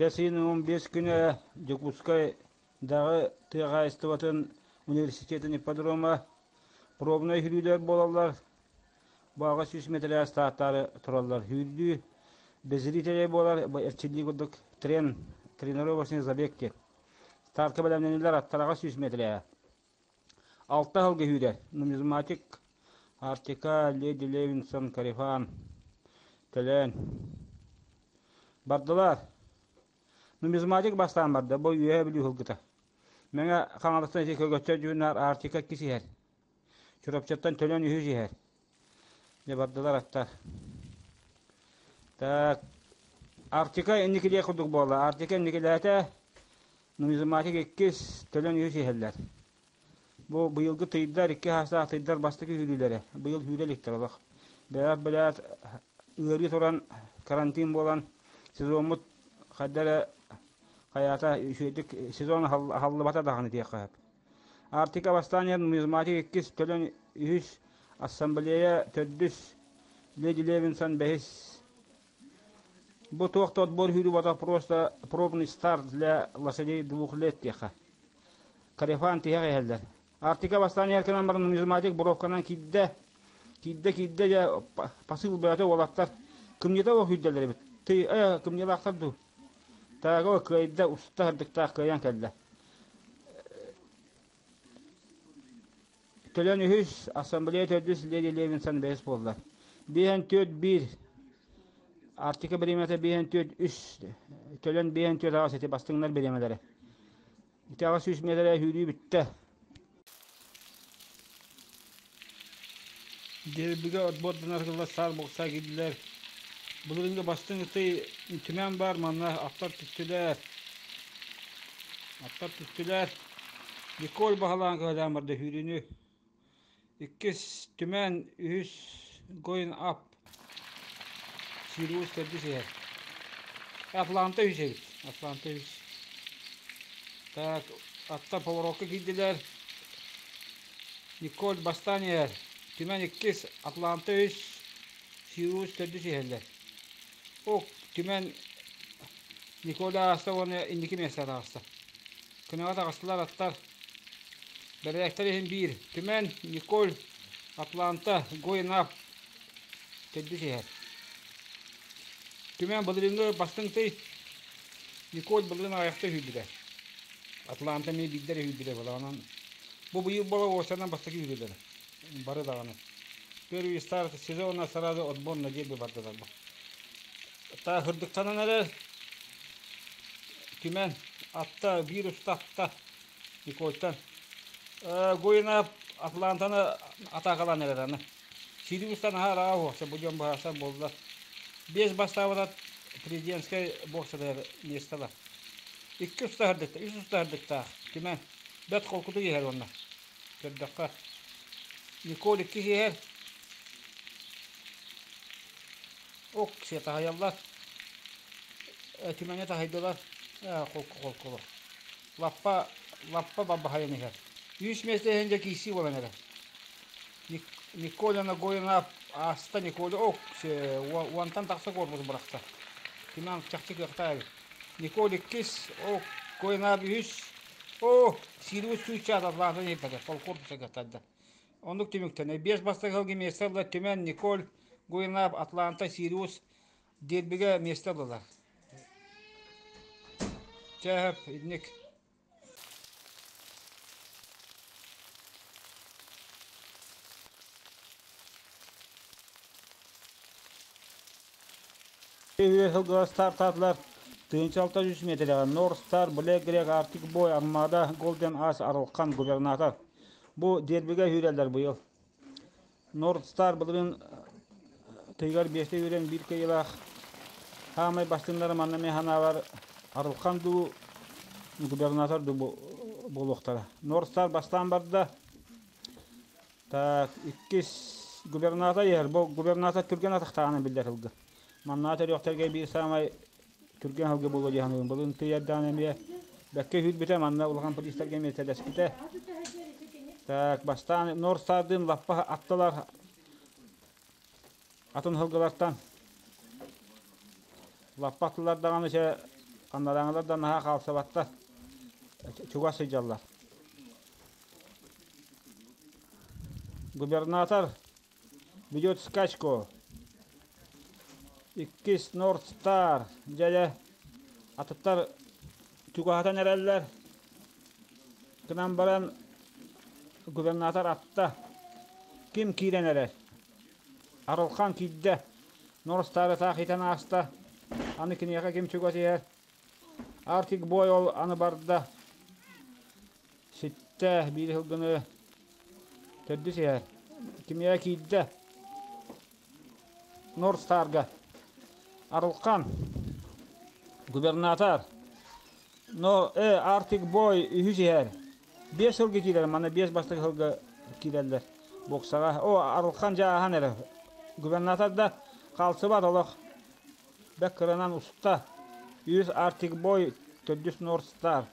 Бэс ыйын 15 күнэ Дьокуускайдааҕы тыа хаһаайыстыбатын университетын ипподрома пробнай сүүрүүлэр буолаллар. Бу 800 миэтэрэ стартаары тураллар. Сүүрдүү без зрителей буолар, эрчиллии курдук трен, тренировочный забег диэн. Стартка бэлэмнэниллэр аттар 800 миэтэрэ. Алта сылга сүүрэр. Нумизматик, Арктика, Леди Левинсон, Карифан, Төлөөн. Бардылар. Нумизматик бастаан барда, бу Үөһээ Бүлүү сылгыта. Мэҥэ Хаҥаластан ити Көгөччө дьүһүннээх Арктика иккис иһэр. Чурапчыттан Төлөн үһүс иһэр. Дьэ бардылар аттар. Так, Арктика инникилиэх курдук буолла. Арктика инникилээтэ, нумизматик иккис, Төлөн үһүс иһэллэр. Бу быйылгы тыйдар, икки хаастаах тыйдар бастакы сүүрүүлэрэ. Быйыл сүүрэ иликтэр олох. Бэйэт-бэлээт ыарыы туран, карантин буолан, сезоммут хайда эрэ хайаата үчүгэйдик сезон аһыллыбата даҕаны диэххэ сөп. Арктика бастаан иһэн нумизматик иккис, Төлөн үһүс, Ассамблея төрдүс, Леди Левинсон бэһис. Бу туох да отбор сүүрүү буолбатах, просто пробный старт для лошадей двух лет диэххэ. Карифан тиһэх иһэллэр. Арктика бастаан иһэр гынан баран нумизматик буровканан киирдэ. Киирдэ, киирдэ дьэ посыл бөҕөтө уолаттар кымньыта суох киирдэллэр эбит. Ты, э, кымньылаахтар дуу. Тааго кыайда, уста сырдыктаах кыайан кэллэ. Төлөн үһүс, ассамблея төрдүс Леди Левинсон бэһис буолла. Биэһэн түөрт биир, Арктика бириэмэтэ биэһэн түөрт үс, Төлөн биэһэн түөрт аҕыс ити бастыҥнар бириэмэлэрэ. Ити 800 миэтэрэ сүүрүү бүттэ. Дербигэ отборданар сыллар саар бокса киирдилэр. Былырыыҥҥы бастыҥ ытый түмэн бар, манна аттар түстүлэр. Аттар түстүлэр. Николь баһылаан кыһалаан барда сүүрүүнү. Иккис Түмэн, үһүс Going Up Сириус төрдүс иһэр. Атланта үһүс эбит. Атланта үһүс. Так, аттар поворотка киирдилэр. Николь бастаан иһэр. Түмэн иккис, Атланта үс, Сириус төрдүс иһэллэр. Ок, Түмэн Николь ааста уонна инники миэстэҕэ таҕыста. Кынаҕа таҕыстылар аттар. Бэрээктэр иһин биир Түмэн, Николь, Атланта, Going Up төрдүс иһэр. Түмэн былырыыҥҥы бастыҥ тый, Николь былырыын аҕыйахта үһүйбүтэ. Атланта эмиэ биирдэ эрэ үһүйбүтэ буолар. Онон бу быйыл буола уопсайынан бастакы үһүйүүлэрэ. Бары даҕаны. Первый старт сезона сразу отбор на дерби бардылар бу. Та хырдыктанан эрэр Түмэн атта биир уста атта Никольтан. Гуина Атлантаны атаакалаан эрэр аны. Сириустан аһаар аҕа уохса бу дьон быһаарсан буолла. Биэс бастаабыт президентскэй боксатыгар миэстэлэр. Икки уста сырдыкта, үс уста сырдыктаах Түмэн бэрт холкутук иһэр уонна көрдөххө Николь иккис иһэр. Ок, таһыйаллар. Түмэҥҥэ таһыйдылар. Холку-холку Лаппа, лаппа бабаһайан иһэр. Үс миэстэ иһин дьэ киирсии буолан эрэр. Николя Нагоина ааста Николя ок, уонтан тахса корпус бырахта. Түмэн чахчы кыахтаах эбит. Николь иккис, ок, Гоинап үһүс. О, Сириус сүүсчэ аталаатын иһиппэтэ, полкорпуса кыахтарда. Оннук түмүктэнэр. Биэс бастакы сылга миэстэ ылла Түмэн, Николь, Гуйнап, Атланта, Сириус дербигэ миэстэ ыллылар. Чээһэп, итинник. Үһүө сылгылар стартаатылар 1600 миэтэрэҕэ North Star, Black Greg, Arctic Boy, Армада, Golden Ace, Арылхан, Губернатор. Бу дербигэ сүүрэллэр быйыл. North Star былырыын тыйыгар биэстэ үүрэн биир кыайыылаах. Саамай бастыҥнара манна эмиэ санаабар Арылхан дуу, Губернатор дуу буолуохтара. North Star бастаан барда. Так, иккис губернатор иһэр. Бу губернатор түргэн атахтааҕынан биллэр сылгы. Манна төрүөхтэргэ биир саамай түргэн сылгы буолуо дии саныыбын. Былырыын тыйардаан эмиэ бэккэ сүүрбүтэ, манна улахан полистарга эмиэ тэлэспитэ. Так, бастаан Норд Стардыын лаппа аттылар атын сылгылартан. Лаппа аттылар даҕаны чэ. Анарааҥылар да наһаа хаалсыбаттар. Чугас сылдьаллар. Губернатор ведет скачку. Иккис Норд Стар дьэ атыттар чугаһатан эрэллэр. Гынан баран губернатор атта. Ким киирэн эрэр? Арылхан киирдэ. Норд Стары таах итэн ааста. Аны киниэхэ ким чугас иһэр? Артик Бой ол аны барда. Ситтэ биир сылгыны төрдүс иһэр. Кимиэхэ киирдэ? Норд Старга. Арылхан. Губернатор. Но Артик Бой үһүс иһэр. Биэс сылга киирэр, манна биэс бастакы сылга киирэллэр боксаҕа. О, Арылхан дьэ ааһан эрэр. Губернатор да хаалсыбат олох. Бэк кыранан уста. Үс Артик Бой, төрдүс Норд Стар.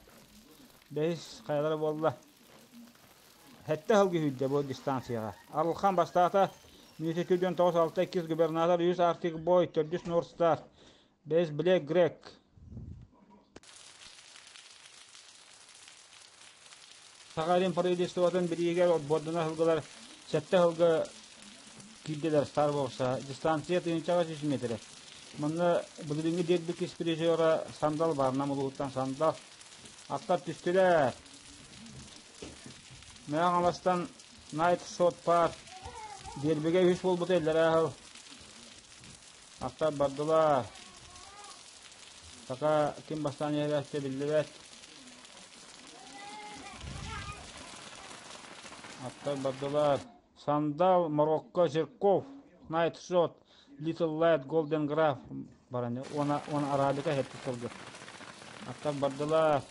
Бэһис хайалара буолла. Сэттэ сылга сүүрдэ бу дистанцияҕа. Арылхан бастаата мүнүүтэ 496 иккис губернатор үс Артик Бой, төрдүс Норд Стар, бэһис Блэк Грек. Саха Илин правительствотын бирииһигэр отбордана сылгылар сэттэ сылга киирдилэр Star Wars дистанция тыһыынчаҕа сүүс миэтэрэ. Манна былырыыҥҥы дерби призера Сандал баар, Нам улууһуттан Сандал. Аттар түстүлэр. Мэҥэ Хаҥаластан Найт Шот Парк дербигэ үһүс буолбута иллэрээ сыл. Аттар бардылар. Пока ким бастаан иһэрэ биллибэт. Аттар бардылар. Сандал, Марокко, Жирков, Найт Шот, Little Light, Golden Graph баран уона уона арабика хэппит сылгы. Аттар бардылар.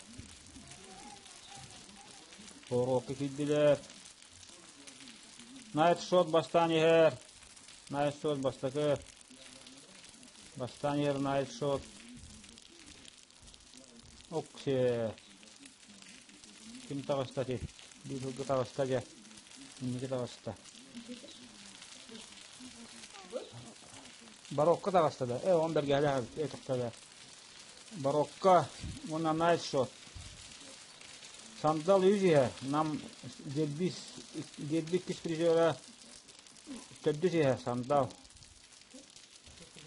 Поруокка киирдилэр. Найт Шот бастаан иһэр. Найт Шот бастакы. Бастаан иһэр Найт Шот. Оксе. Ким таҕыста ти? Биир сылгы таҕыста дьэ. Инники таҕыста. Барокко таҕыста да. Э, он бэргэһэлээх эбит. Э, тохтоо Барокко уонна Найт Шот. Сандал үс иһэ. Нам дербис, дерби иккис призера төрдүс иһэ Сандал.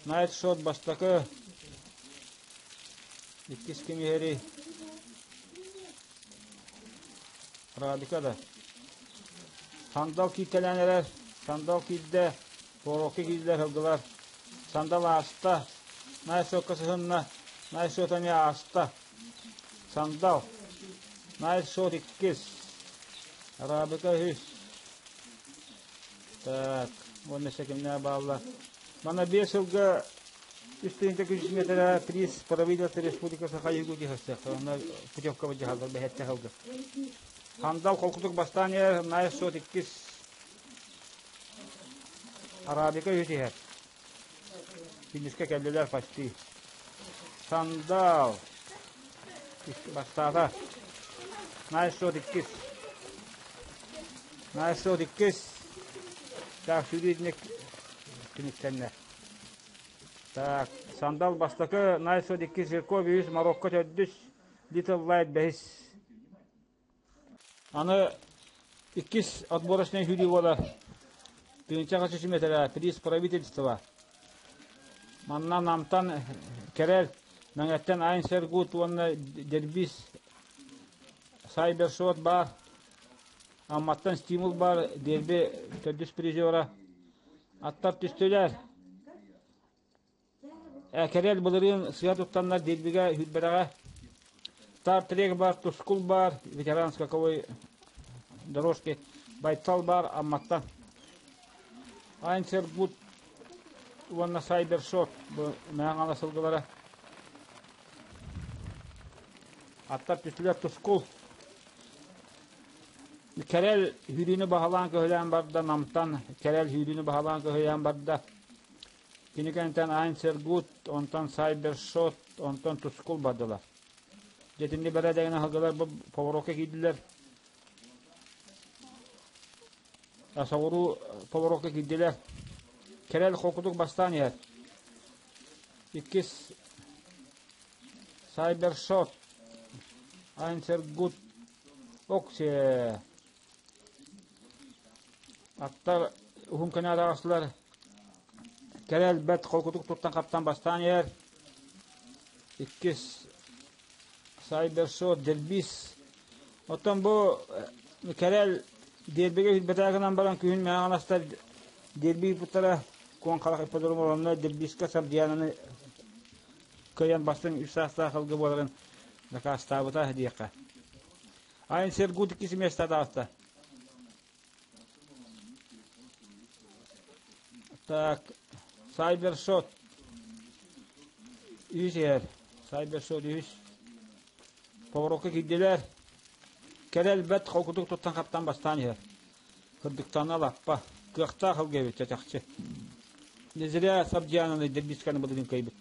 Найт Шот бастакы Иккис ким иһэрий? Радика да. Сандал кииртэлээн эрэр. Сандал киирдэ. Порокка киирдилэр сылгылар. Сандал ааста. Найсокка сыһынна. Найсот эмиэ ааста. Сандал. Найсот иккис. Арабика үһүс. Так, уонна кимнээх бааллар. Манна биэс сылга үс тыһыынча күнүс миэтэрэ приз правительства Республика Саха Якутии хастыахтар. Онно путевка бадьаһаллар бэһэттэ сылга. Хандал холкутук бастаан иһэр, Найс сот иккис Арабика үһүс иһэр. Финишка кэллилэр почти. Сандал бастаата. Найс сот иккис. Найс сот иккис. Так, сүүрүүтүнэ түмүктэннэ. Так, Сандал бастакы, Найс сот иккис, Жирков үһүс, Марокко төрдүс, Little Light бэһис. Аны иккис отборочнай сүүрүү буолар. Тыһыынча хас миэтэрэ приз правительства. Манна Намтан Кэрэл, Мэҥэттэн Айн Сергут уонна Дербис Сайбершот баар. Амматтан Стимул баар, Дерби төрдүс призера. Аттар түстүлэр. Кэрэл былырыын сыа туттаннар Дербигэ сүүрбэтэҕэ. Стартрек баар, Тускул баар, ветеран скаковой дорожки, Байтал баар Амматтан. Айнсергут уонна Сайбершот бу Мэҥэ сылгылара. Аттар түстүлэр Тускул. Кэрэл сүүрүүнү баһылаан көһүлээн барда, Намтан Кэрэл сүүрүүнү баһылаан көһүйээн барда. Кини кэнниттэн Айн Сергут, онтон Сайбершот, онтон Тускул бардылар. Дьэтинни бэрээдэгинэн аһылгылар бу поворокка киирдилэр. Соҕуруу поворокка киирдилэр. Кэрэл холкутук бастаан иһэр. Иккис. Сайбершот, Айнсергут, Оксе. Аттар уһун көнө араҕаслар кэрэ элбэт холкутук туттан хаптан бастаан иһэр. Иккис Сайбершот, Дербис. Оттон бу Кэрэл дербигэ үһүрбэтээ гынан баран күһүн мэҥэ дерби ыыппыттара Куон Харах ипподром онно Дербиска Сабдиананы кыайан бастыҥ үс саастаах ылгы буоларын дакаастаабыта диэххэ. Айн Сергут иккис миэстэ таҕыста. Так, Сайбершот үһүс иһэр. Сайбершот үһүс. Поворотка киирдилэр. Кэрэл бэрт холкутук туттан-хаптан бастаан иһэр. Кырдыктана лаппа. Кыахтаах ылга эбит чачахчы. Не зря Сабдьянаны Дербисканы былырыын кыайбыт.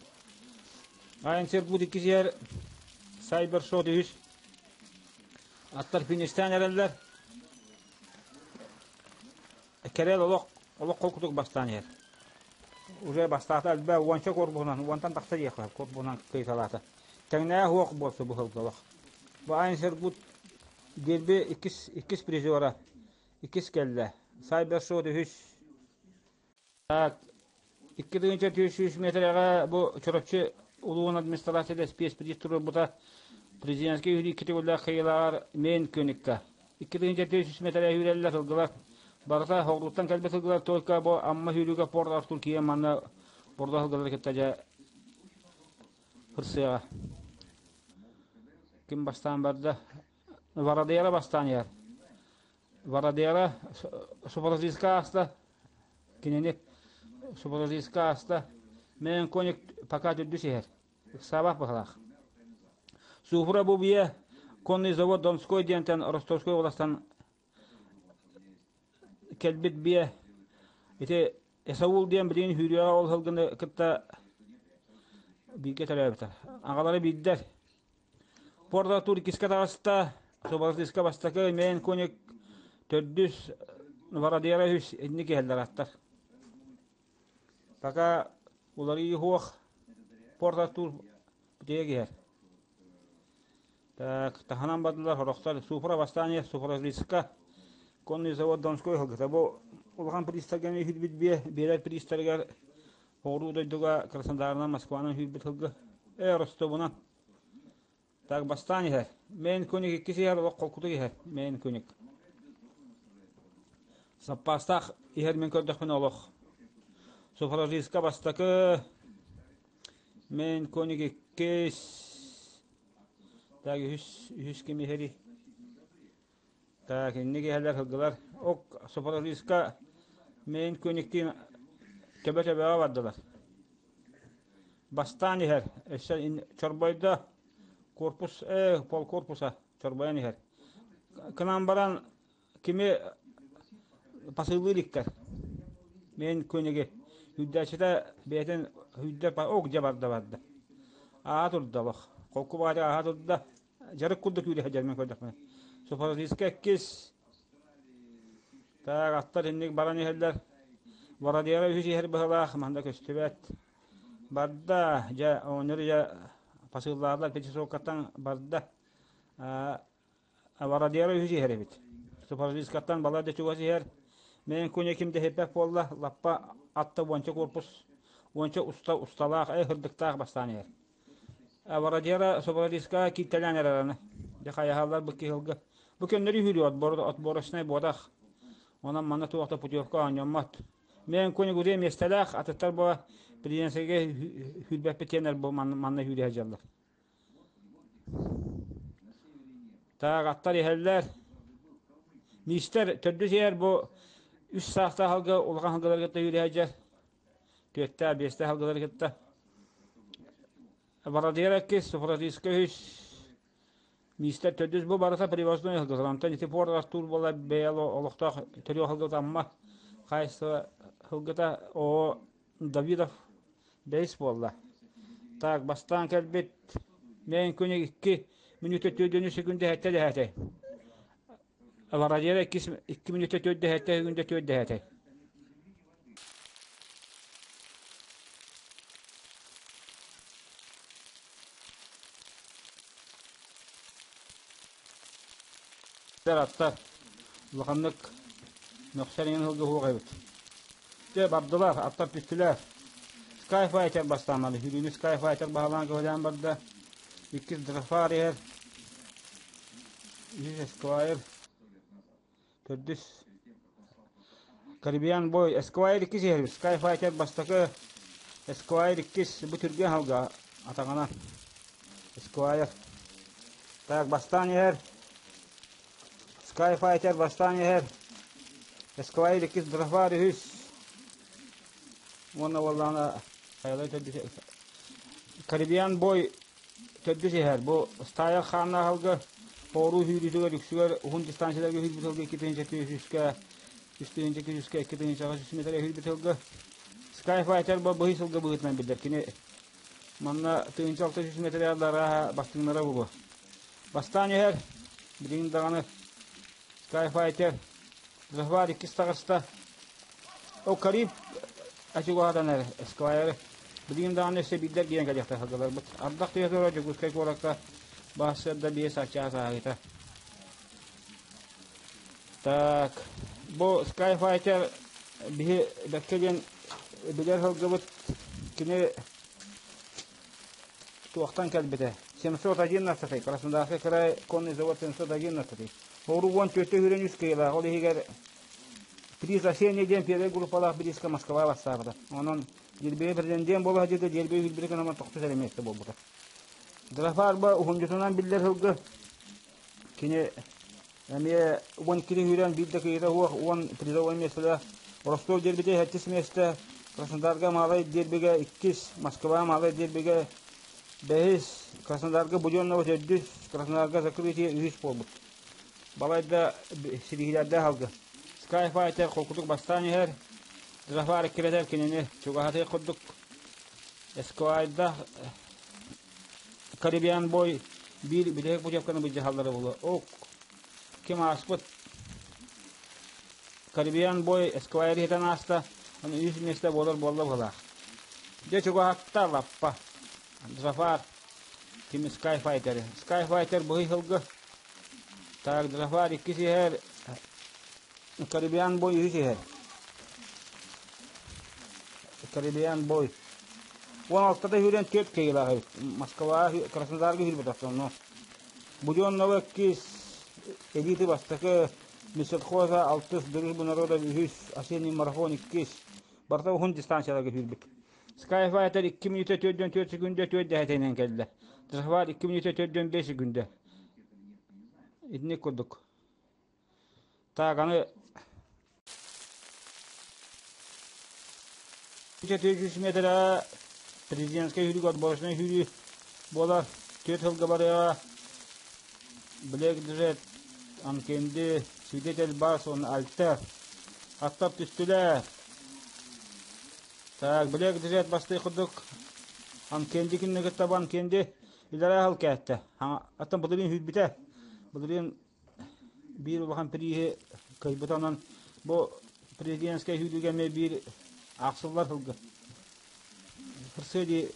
Айн Сергут иккис иһэр. Сайбершот үһүс. Аттар фиништээн эрэллэр. Кэрэл олох олох холкутук бастаан иһэр. Уже бастаата элбэх уонча корпуһунан, уонтан тахса диэххэ корпуһунан кыйталаата. Тэҥнээх уох буолсу бу сылга олох. Бу Айн Сергут дерби иккис, иккис призера иккис кэллэ. Сайбершот үһүс. 2400 миэтэрэҕэ бу Чурапчы улууһун администрацията спецприз туруорбута президентскэй үһү икки төгүллээх кыайыылааҕар Мэн Көнүккэ. 2400 миэтэрэ үүрэллэр сылгылар. Барыта соҕурууттан кэлбит сылгылар только бу Амма сүүрүүгэ Порт Артур киирэн манна бордо сылгылары кытта дьэ хырсыаҕа. Ким бастаан барда? Вородера бастаан иһэр. Вородера Супразиска ааста. Кинини Супразиска ааста. Мэн коник пока төрдүс иһэр. Ыксаабах быһалаах. Суфра бу бие конный завод Донской диэнтэн Ростовской областан кэлбит биэ ити Эсаул диэн билигин Хүүрүөҕэ ол сылгыны кытта бииргэ төрөөбүтэ. Аҕалара биирдэр. Порто иккискэ таҕыста, Субарытыска бастакы, Мэн Коник төрдүс, Вородера үһүс инник иһэллэр аттар. Пока уларыйыы суох, Порто Артур бүтүгэ иһэр. Так, таһынан бардылар сорохтор Суфра Восстание, Суфражистка, конный завод Донской сылгыта. Бу улахан пристарга эмиэ сүүрбүт биэ, биэрэр пристарыгар Соҕуруу дойдуга Краснодарынан, Москванан сүүрбүт сылгы. Э, Ростовунан. Так, бастаан иһэр. Мэн күнүк иккис иһэр, олох холкутук иһэр. Мэн күнүк. Саппаастаах иһэр мин көрдөхпүнэ олох. Суфражистка бастакы, Мэн күнүк иккис, Так, үһүс, үһүс ким иһэрий? Так, инник иһэллэр сылгылар. Ок, Сопорожиска мин күнүктүүн төбө-төбөҕө бардылар. Бастаан иһэр, өссө чорбойдо корпус, э, пол корпуса чорбойон иһэр. Кынан баран Кими посыллыы иликтэр. Мин күнүгү үрдээччитэ бэйэтин үрдэ ок дьэ барда барда. Аа турда олох. Холку баҕайы ааһа турда. Дьарык курдук үүрэ сылдьар мин көрдөхпүнэ. Суфразиска иккис. Так аттар инник баран иһэллэр. Вородера үһүс иһэр быһылаах манна көстүбэт. Барда дьэ оҕонньор дьэ посыллаатылар пятисоккаттан барда. Вородера үһүс иһэр эбит. Суфражисткаттан балай да чугас иһэр. Мин күнү ким да иһиппэт буолла, лаппа атта уонча корпус, уонча уста усталаах, э һырдыктаах бастаан иһэр. Вородера суфражистка кииртэлээн эрэр аны. Дьэ хайаһаллар бу киһилгэ. Бу көннөрү үүрүө отбор отборочнай буотах. Онон манна туох да путевка оонньоммот. Мин күнү гуре миэстэлээх, атыттар бу президентскэйгэ үүрбэппит диэннэр бу манна үүрэ сылдьаллар. Таах аттар иһэллэр. Миистэр төрдүс иһэр бу үс саастаах сылгы улахан сылгылары кытта үүрэ сылдьар. Түөртээх, биэстээх сылгылары кытта. Бородиер иккис, Суфратиска үһүс, Миистэр төрдүс бу барыта привозной сылгылар. Онтон ити Порт Артур буола бэйэ олохтоох төрүөх сылгыта Амма хаһаайыстыба сылгыта оо Давидов бэйис буолла. Так, бастаан кэлбит Мэйин күнү икки мүнүүтэ төрдүнү секүндэ сэттэ дэһээтэй. Вородера иккис икки мүнүүтэ төрдө сэттэ секүндэ төрт дэһээтэй. Түстүлэр аттар. Улаханнык мөхсөр иҥин сылгы суох эбит. Дьэ бардылар, аттар түстүлэр. Skyfighter бастаамалы. Хүрүүнү Skyfighter баһылаан көһүлээн барда. Иккис Драфар иһэр. Үһүс Esquire. Төрдүс Caribbean Boy Esquire иккис иһэр. Skyfighter бастакы Esquire иккис бу түргэн халга атаҕынан. Esquire. Так бастаан иһэр. Skyfighter бастаан иһэр. Esquire иккис Драфар үһүс. Уонна уоллаана хайалай төрдүс Caribbean Boy төрдүс иһэр. Бу Стайер хааннаах алга хооруу сүүрүүтүгэр үксүгэр уһун дистанцияларга сүүрбүт сылга 2 400-кэ 3 200-кэ 2 800 метргэ сүүрбүт сылга Skyfighter бу быһый сылга быһыытынан биллэр. Кини манна 1600 метр арааһа бастыҥнара буолуо. Бастаан иһэр, билигин даҕаны Skyfighter Захват иккис таҕыста. Ол Кариб ачугаһатан эрэ Esquire билигин даҕаны өссө биирдэр диэн кэлиэхтэ сылдьаларбыт. Ардах түһэ турар Дьокуускай куоракка баһсыарда биэс чаас ааһыыта. Так, бу Skyfighter биһи бэккэ диэн билэр сылгыбыт кини туохтан кэлбитэ 711 Краснодарский край конный завод 711 Оҕуру 14 үүрэн үс кыайыылаах, ол иһигэр приз осенний диэн первый группалаах бириискэ Москва бастаабыта. Онон Дербигэ претендент буола сылдьыбыта, Дерби үүрбүтэ гынан тохтус эрэ миэстэ буолбута. Драфарба уһунньутунан биллэр сылгы кини эмиэ 12 үүрэн биир да кыайыыта суох, 10 призовой миэстэлээх. Ростов дербитэ сэттис миэстэ, Краснодарга Малай дербигэ иккис, Москва Малай дербигэ бэһис, Краснодарга Буденного төрдүс, Краснодарга закрытие үһүс буолбут. Балайда силиһилэрдээх алгы. Skyfighter холкутук бастаан иһэр, Зафар эккирэтэр кинини чугаһатыы курдук Эсквайда Caribbean Boy биир бүтэһик путевканы былдьаһаллара буолуо. Ок, ким ааспыт Caribbean Boy Esquire иһитэн ааста, аны үс миэстэ буолар буолла быһылаах. Дьэ чугаһатта лаппа. Зафар ким Skyfighter. Skyfighter быһый сылгы. Так, Зафар иккис иһэр, Caribbean Boy үһүс иһэр. Caribbean Boy. 16-та сүүрэн түөрт кыайыылаах эбит. Москваҕа Краснодарга сүүрбэтэх онно. Буденного иккис, Элиты бастакы, Мистерхоза алтыс, Дружба народа үһүс, Осенний марафон иккис. Барыта уһун дистанцияларга сүүрбүт. Skyfighter 2 мүнүүтэ 44 секүндэ 4 дэһэтинэн кэллэ. Захват 2 мүнүүтэ 45 секүндэ. Итинник курдук. Так, аны 400 метрэ президентскэй сүүрүүгэ отборочнай сүүрүү буолар. Түөрт сылга барыаҕа Black Jet, Анкенди, Свидетель Бас уонна Альтер. Аттар түстүлэр. Так, Black Jet бастыы курдук Анкенди кинини кытта бу Анкенди илэрээ сыл кээттэ. Аттан былырыын сүүрбүтэ. Былырыын биир улахан прииһи кыайбыта онон бу президентскэй сүүрүүгэ эмиэ биир аахсыллар сылгы сырсыа дии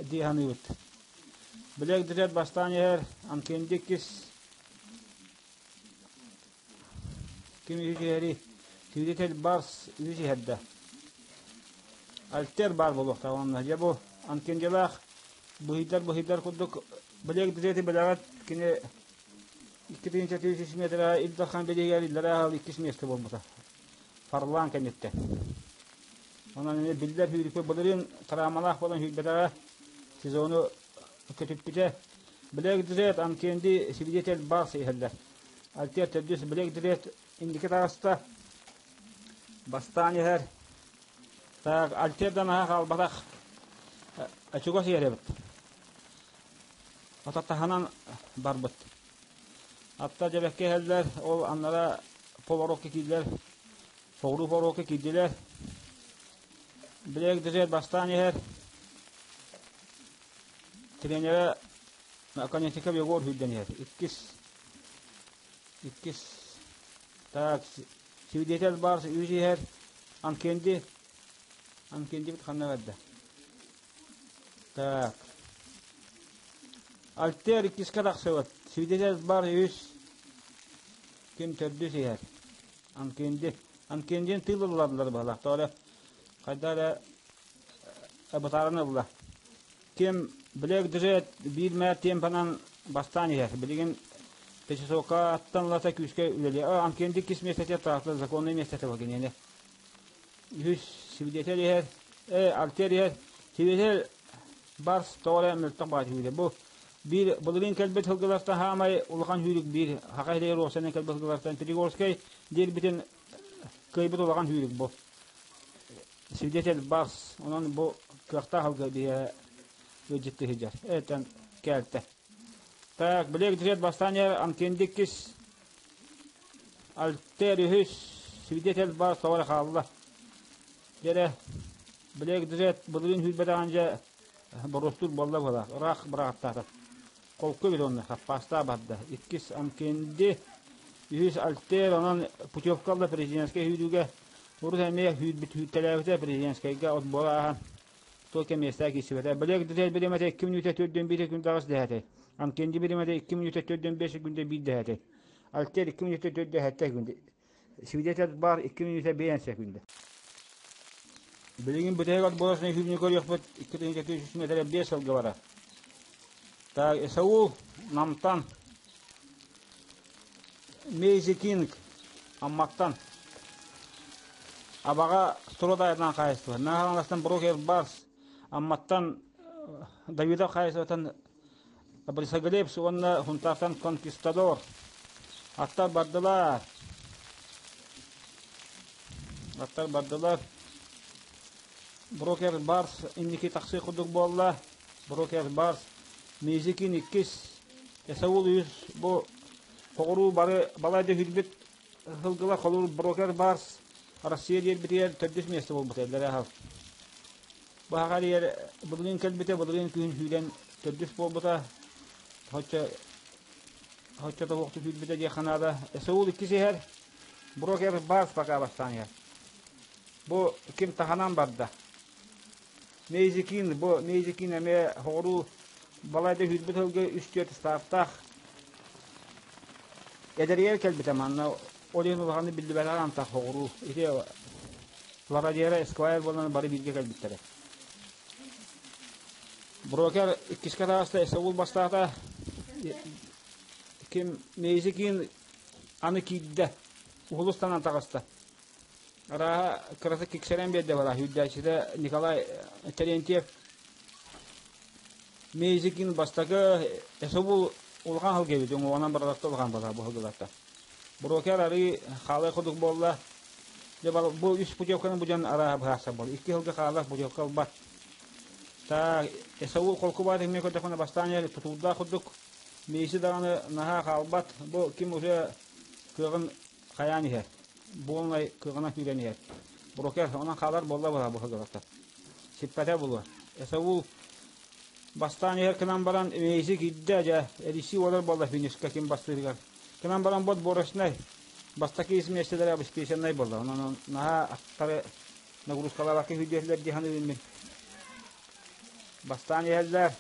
дии саныыбыт. Блэк Дред бастаан иһэр Анкенди иккис ким үһүс иһэрий Свидетель Барс үһүс иһэрдэ. Альтер баар буолуохтаах онно. Дьэ бу Анкендилаах быһыйдар быһыйдар курдук Блэк Дрети бэлэҕэр кини 2 400 метрэ Ил Дархан бирииһигэр иллэрээ аһыл иккис миэстэ буолбута. Фарлаан кэнниттэн. Онон эмиэ биллэр сүүрүкпү былырыын травмалаах буолан сүүрбэтэҕэ сезону көтүппүтэ. Блэк Дред, Анкенди, Свидетель Барс иһэллэр. Альтер төрдүс Блэк Дред инники таҕыста. Бастаан иһэр. Так, Альтердан аһа хаалбатах. Чугас иһэр эбит. Ататаһынан барбыт. Атта дьэбэккэ иһэллэр, ол аннара поворотка киирдилэр, соҕуруу поворотка киирдилэр. Блэк Дезерт бастаан иһэр. Тренерэ Оконечников Егор сүүрдэн иһэр. Иккис, иккис, так, свидетель Барс үс иһэр. Анкенди, Анкендибит ханна барда? Так. Альтер иккискэ тахсыбыт. Свидетель бар үс. Ким төрдүс иһэр? Анкенди. Анкендини тыыл ыллардылар быһалаах. Тоҕо эрэ хайда эрэ бытааран ылла. Ким Блэк Джет биир мээр темпанан бастаан иһэр. Билигин Печесокаттан ылата күүскэ үлэлиэ. Анкенди иккис миэстэтигэр таҕыста законнай миэстэтэ бар киниэнэ. Үһүс свидетель иһэр. Альтер иһэр. Свидетель Барс тоҕо эрэ мөлтөх баҕайы сүүрэ. Бу биир былырыын кэлбит сылгылартан хаамай улахан сүүрүк биир Хаха сиригэр уопсайынан кэлбит сылгылартан Тригорскай диэрбитин кыайбыт улахан сүүрүк бу. Свидетель Барс онон бу кыахтаах сылгы биһиэхэ ыалдьыттыы сылдьар. Этэн кээлтэ. Так, Блек Джет бастаан иһэр Анкендиккис Альтер үһүс Свидетель Барс тоҕо эрэ хаалла. Дьэрэ, Блэк Джет былырыын сүүрбэтэҕин дьэ боруостуур буолла быһалаах, ыраах быраҕаттаата. Холку эбит уонна саппаастаах барда. Иккис Амкенди, үһүс Альтер, онон путевка ылла президентскэй сүүрүүгэ. Урут эмиэ сүүрбүт сүүртэлээбитэ президентскэйгэ отбор ааһан только миэстэ киирсибэтэ. Блэк Джет бириэмэтэ 2 мүнүүтэ 4,1 секунда аҕыс дэһэтэй. Амкенди бириэмэтэ 2 мүнүүтэ 4,5 секунда биир дэһэтэй. Альтер 2 мүнүүтэ 4,7 секунда. Свидетель баар 2 мүнүүтэ биээн секунда. Билигин бүтэһик отборочнай сүүрүүнү көрүөхпүт 2 метр 5 сылга барар. Так, Исаул Намтан, Мейзи Кинг Амматтан, Абаҕа Стродайынан хаһайыстыба, Наһаҥаластан Брокер Барс Амматтан Давидов хаһайыстыбатын Борисоглебс уонна Хунтаахтан Конкистадор аттар бардылар. Аттар бардылар. Брокер Барс инники тахсыы курдук буолла. Брокер Барс Мизикин иккис, Эсаул үс бу соҕуруу бары балайда үрбүт сылгылар холуур Брокер Барс Россия диэрбитигэр төрдүс миэстэ буолбут эллэрэ аһал. Баһаҕар иһэр былырыын кэлбитэ, былырыын күһүн сүүрэн төрдүс буолбута. Оччо оччо тобукту сүүрбүтэ диэххэ наада. Сеул иккис иһэр, брокер Барс пока бастаан иһэр. Бу ким таһынан барда? Мейзикин, бу Мейзикин эмиэ соҕуруу балайда сүүрбүт сылга үс-түөрт ыстааптаах. Эдэригэр кэлбитэ манна ол иһин улаханнык биллибэтэх антах соҕуруу. Ити Ларадьера Эсквайр буолан бары бииргэ кэлбиттэрэ. Брокер иккискэ таҕыста Эсаул бастаата. Ким Мейзикин аны киирдэ. Уһулустанан таҕыста. Арааһа кырата киксэрэн биэрдэ бара. Сүүрдээччитэ Николай Терентьев Мейзикин бастакы Эсаул улахан сылгы эбит. Уҥуоҕунан бараларта улахан буолар бу сылгыларта. Брокер арыы хаалай курдук буолла. Дьэ бу үс путевканы бу дьон арааһа быһаарсар буолла. Икки сылга хаалар путевка ылбат. Та Эсаул холку баат эмиэ көрдөххүнэ бастаан иһэр тутуурдаах курдук. Мииси даҕаны наһаа хаалбат. Бу ким уже кыаҕын хайаан иһэр. Буолунай кыаҕынан күүрэн иһэр. Брокер онон хаалар буолла буолла бу сылгыларта. Сиппэтэ буолуо. Эсаул Бастаан иһэр гынан баран Мейзи киирдэ дьэ, эрийсии уолар буолла финишка ким бастыырыгар. Гынан баран бот борошнай бастакы ис миэстэлэрэ обеспеченнай буолла. Онон наһаа аттары нагрузкалаабакка күүрдүөллэр дии саныыбын мин. Бастаан иһэллэр.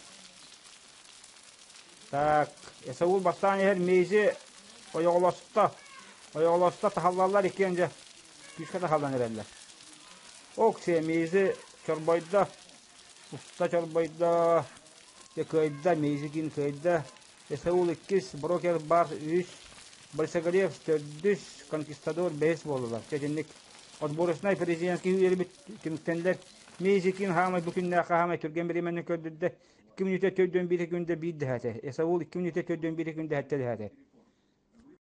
Так, Эсаул бастаан иһэр Мейзи ойоҕолосто. Ойоҕолосто тахаллаллар иккиэн дьэ күүскэ тахаллан эрэллэр. Оксия Мейзи чорбойдо. Уста чорбойдо, дьэ кыайда, Мейзикин кыайда. Эсаул иккис, Брокер Бар үһүс, Борисоглеб төрдүс, Конкистадор бэһис буоллулар. Чэ итинник отборочнай президентский үөрбүт түмүктэннилэр. Мейзикин хаамай бу күннээх хаамай түргэн бириэмэни көрдөрдө. 2 мүнүүтэ 41 күндэ биир дэһээтэ. Эсаул 2 мүнүүтэ 41 күндэ сэттэ дэһээтэ.